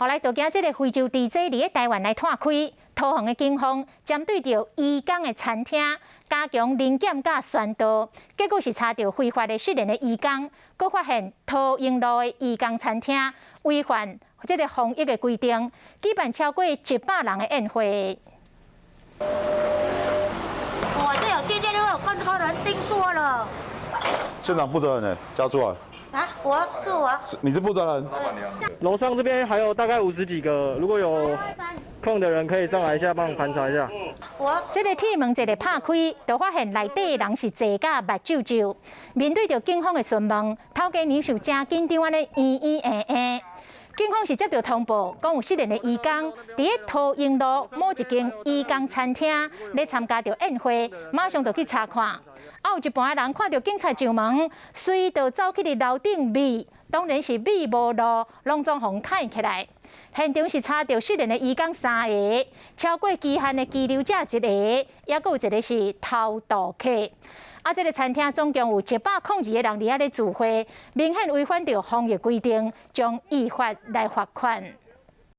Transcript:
後來就驚這个非洲豬瘟佇咧台灣來湠開，桃園的警方針對著移工的餐廳加強臨檢佮宣導，結果是查著非法的失聯的移工，閣發現桃鶯路的移工餐廳違反這个防疫的規定，舉辦超過100人的宴會。我這有接見有更多人訂座了。現場負責人呢？交出來。啊，我是我。是，你是負責人。樓上這邊還有大概50幾個，如果有空的人可以上來一下，幫我盤查一下。我這个鐵門一个拍開，就發現內底的人是坐甲目睭睭。面對著警方的詢問，頭家娘是誠緊張按呢咿咿呃呃。警方是接著通報，講有失聯的移工，佇咧桃鶯路某一間移工餐廳咧參加著宴會，馬上就去查看。啊，有一半的人看著警察上門，隨就走去佇樓頂覕，當然是覕無路，攏總予崁起來。現場是查著失聯的移工三个，超過期限的居留者一个，抑閣有一个是偷渡客。啊，這个餐廳總共有102個人佇遐咧聚會，明顯違反著防疫規定，將依法來罰款。